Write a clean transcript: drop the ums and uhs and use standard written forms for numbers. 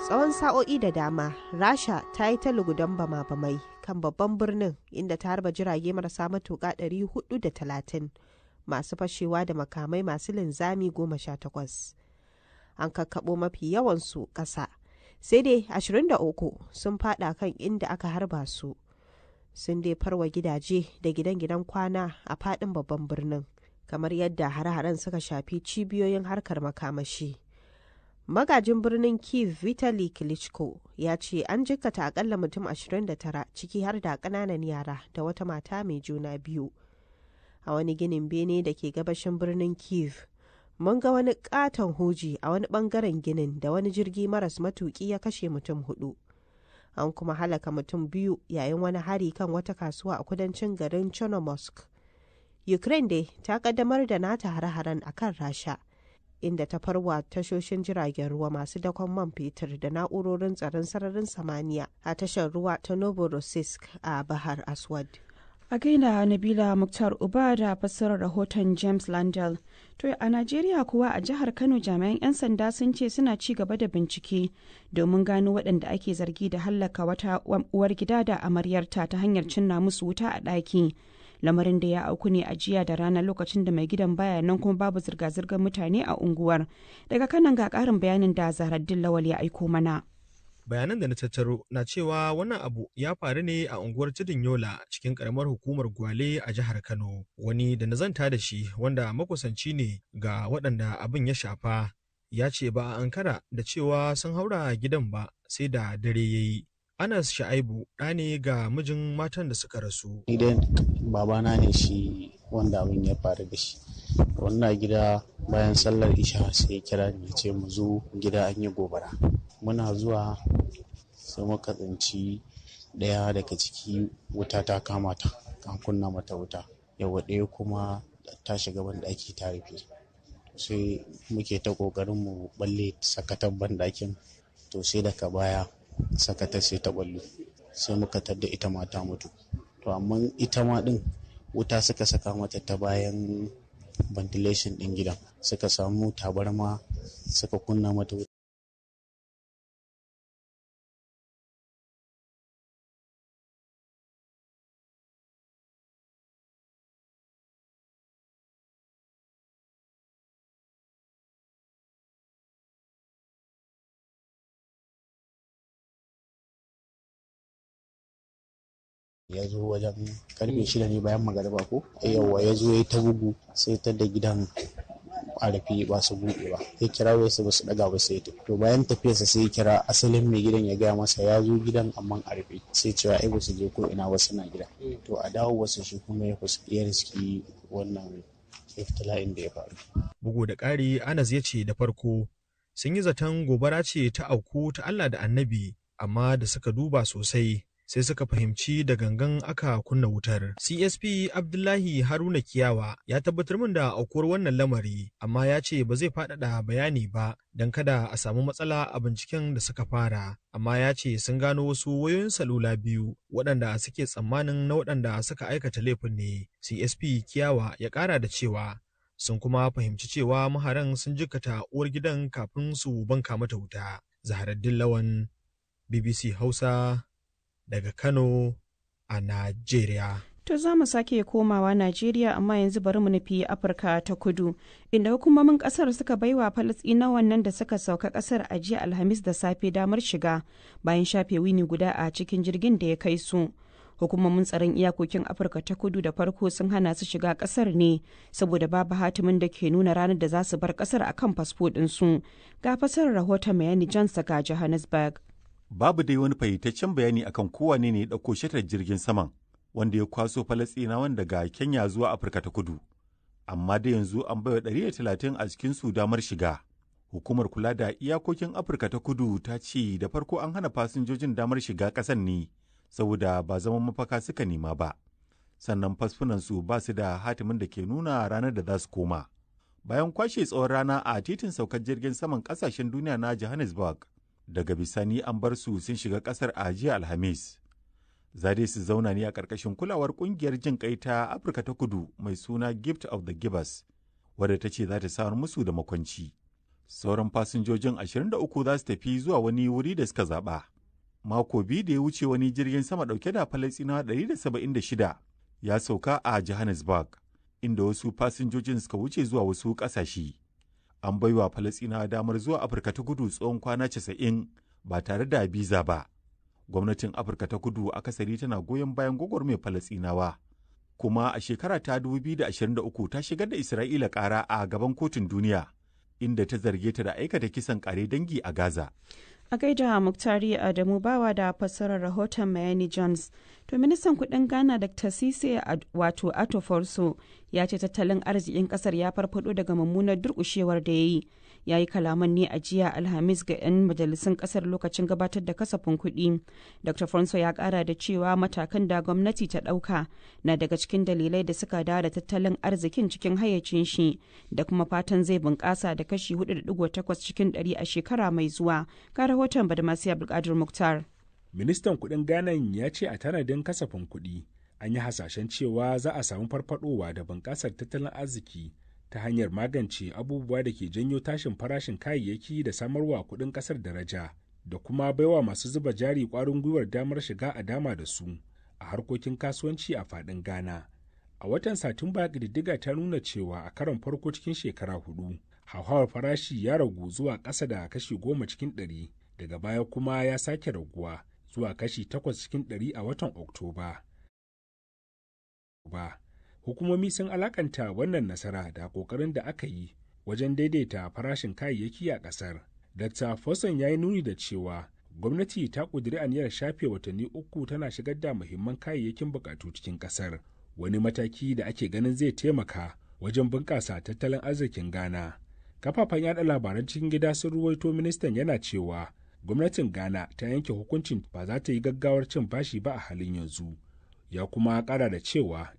Tsawon sa'o'i da dama, Rasha ta yi ta lugudan bama-bamai kan babban birnin, inda ta harba jirage marasa matuƙa 430 masu fashewa da makamai masu linzami 18. An kakkaɓo mafi yawansu ƙasa, sai dai 23 sun fada kan inda aka harba su. Sun dai farwa gidaje da gidan-gidan kwana a fadin babban birnin, kamar yadda hare-haren suka shafi cibiyoyin harkar makamashi. Magajin birnin Kiev, Vitali Klitschko, ya ce an jikkata akalla mutum 29, ciki har da kananan yara da wata mata mai juna biyu. A wani ginin bene da ke gabashin birnin Kiev, mun ga wani katon huji a wani bangaren ginin da wani jirgi maras matuki ya kashe mutum hudu. An kuma halaka mutum biyu yayin wani hari kan wata kasuwa a kudancin garin Chornomorsk. Ukraine dai ta kaddamar da nata hare-haren akan Rasha, inda ta farwa tashoshin jiragen ruwa masu dakon man fetur da na'urorin tsaron sararin samaniya a tashar ruwa ta Novorossiysk a Bahar Aswad. A gaida Nabila Muktar Uba da fassarar rahoton James Landell. To, a Najeriya kuwa, a jihar Kano jami'an 'yan sanda sun ce suna ci gaba da bincike domin gano waɗanda ake zargi da hallaka wata uwar gida da amaryarta ta hanyar cinna musu wuta a ɗaki. Lamarin da ya auku ne a jiya da rana lokacin da mai gidan baya nan kuma babu zirga-zirgar mutane a unguwar. Daga kanan ga ƙarin bayanin da Zahraddin Lawal ya aiko mana. Bayanan da na tattaro na cewa wannan abu ya faru ne a unguwar Tudun Yola cikin karamar hukumar Gwale a jihar Kano. Wani da na zanta da shi, wanda makusanci ne ga waɗanda abin ya shafa, ya ce ba a ankara da cewa sun haura gidan ba sai da dare ya yi. Anas Sha'aibu ɗa ne ga mijin matan da suka rasu. Ni dai babana ne shi wanda abin ya faru da shi. Wannan gida bayan sallar isha sai ya kira ni, ce mu zo gida an yi gobara. Muna zuwa sai muka tsinci ɗaya daga ciki wuta ta kama ta, an kunna mata wuta. Yawa, ɗaya kuma ta shiga banɗaki ta rufe. Sai muke ta ƙoƙarin mu balle sakatan banɗakin, to sai daga baya sakatar sai ta ballu, sai muka tadda ita ma ta mutu. To amma ita ma ɗin wuta suka saka mata ta bayan ventilation ɗin gidan, suka samu tabarma suka kunna mata wuta. Ya zo wajen karfe 6 ne bayan magariba ko yawa ya zo ya ta bugu, sai ta da gidan a rufe, ba su buɗe ba. Ya kira wasu ba su ɗaga ba, sai tafi. To bayan tafiyarsa sai ya kira asalin mai gidan, ya gaya masa ya zo gidan amma a rufe, sai cewa ai ba su je ko ina ba, suna gida. To a dawo wasu shi kuma ya ya riski wannan iftila'in da ya faru. Bugu da ƙari, Anas ya ce da farko sun yi zaton gobara ce ta auku ta Allah da Annabi, amma da suka duba sosai sai suka fahimci da gangan aka kunna wutar. CSP Abdullahi Haruna Kiyawa ya tabbatar min da aukuwar wannan lamari, amma ya ce ba zai faɗaɗa bayani ba don kada a samu matsala a binciken da suka fara. Amma ya ce sun gano wasu wayoyin salula biyu waɗanda suke tsammanin na waɗanda suka aikata laifin ne. CSP Kiyawa ya ƙara da cewa sun kuma fahimci cewa maharan sun jikkata uwar gidan kafin su banka mata wuta. Zaharaddin Lawan, BBC Hausa, daga Kano a Najeriya. To, za mu sake komawa Najeriya, amma yanzu bari mu nufi Afirka ta Kudu, inda hukumomin kasar suka baiwa Falasɗinawan nan da suka sauka kasar a jiya Alhamis da safe damar shiga bayan shafe wini guda a cikin jirgin da ya kai su. Hukumomin tsaron iyakokin Afirka ta Kudu da farko sun hana su shiga kasar ne saboda babu hatimin da ke nuna ranar da za su bar kasar akan fasfo ɗinsu. Ga fasarar rahoton Mayani Johnson ga Johannesburg. Babu dai wani fahimtaccen bayani akan kowane ne ya ɗauko shatar jirgin saman wanda ya kwaso Falasɗinawan daga Kenya zuwa Afirka ta Kudu. Amma da yanzu an baiwa 130 a cikin su damar shiga. Hukumar kula da iyakokin Afirka ta Kudu ta ce da farko an hana fasinjojin damar shiga ƙasan ne saboda ba zaman mafaka suka nema ba. Sannan fasfunansu ba su da hatimin da ke nuna ranar da za su koma. Bayan kwashe tsawon rana a titin saukar jirgin saman ƙasashen duniya na Johannesburg, daga bisani an bar su sun shiga kasar a jiya Alhamis. Za dai su zauna ne a ƙarƙashin kulawar ƙungiyar jin ƙai ta Afirka ta Kudu mai suna Gift of the Givers, wadda ta ce za ta samar musu da makwanci. Sauran fasinjojin 23 za su tafi zuwa wani wuri da suka zaɓa. Mako biyu da ya wuce wani jirgin sama ɗauke da Falasɗinawa 176 ya sauka a Johannesburg, inda wasu fasinjojin suka wuce zuwa wasu ƙasashe. An baiwa Falasɗinawa damar zuwa Afirka ta Kudu tsawon kwana 90 ba tare da biza ba. Gwamnatin Afirka ta Kudu akasari tana goyon bayan gwagwarmayar Falasɗinawa. Kuma a shekara ta 2023 ta shigar da Isra'ila ƙara a gaban kotun duniya, inda ta zarge ta da aikata kisan ƙare dangi a Gaza. A gaida Muktari Adamu Bawa da fassarar rahoton Miami Jones. To ministan kudin Ghana Dr. Sise wato Ato Forso ya ce tattalin arzikin kasar ya farfado daga mummunar durkushewar da ya yi. Ya yi kalaman ne a jiya Alhamis ga 'yan majalisun kasar lokacin gabatar da kasafin kuɗi. Dr. Fonso ya kara da cewa matakan da gwamnati ta ɗauka na daga cikin dalilai da suka dawo da tattalin arzikin cikin hayyacin shi da kuma fatan zai bunƙasa da kashi 4.8 cikin 100 a shekara mai zuwa. Ga rahoton Badamasi Abdulkadir Muktar. Ministan kudin Ghana ya ce a tanadin kasafin kuɗi an yi hasashen cewa za a samu farfadowa da bunƙasar tattalin arziki ta hanyar magance abubuwa da ke janyo tashin farashin kayayyaki da samarwa kuɗin ƙasar daraja da kuma baiwa masu zuba jari ƙwarin gwiwar damar shiga a dama da su a harkokin kasuwanci a faɗin Ghana. A watan Satumba ƙididdiga ta nuna cewa a karon farko cikin shekara hudu hauhawar farashi ya ragu zuwa ƙasa da kashi 10%, daga baya kuma ya sake raguwa zuwa kashi 8% a watan Oktoba. Hukumomi sun alakanta wannan nasara da ƙoƙarin da aka yi wajen daidaita farashin kayayyaki a ƙasar. Dr. Foson ya yi nuni da cewa gwamnati ta ƙudiri aniyar shafe watanni 3 tana shigar da muhimman kayayyakin buƙatu cikin ƙasar, wani mataki da ake ganin zai taimaka wajen bunƙasa tattalin arzikin Ghana. Kafafen yada labaran cikin gida sun ruwaito ministan yana cewa gwamnatin Ghana ta yanke hukuncin ba za ta yi gaggawar cin bashi ba a halin yanzu. Ya kuma kara da cewa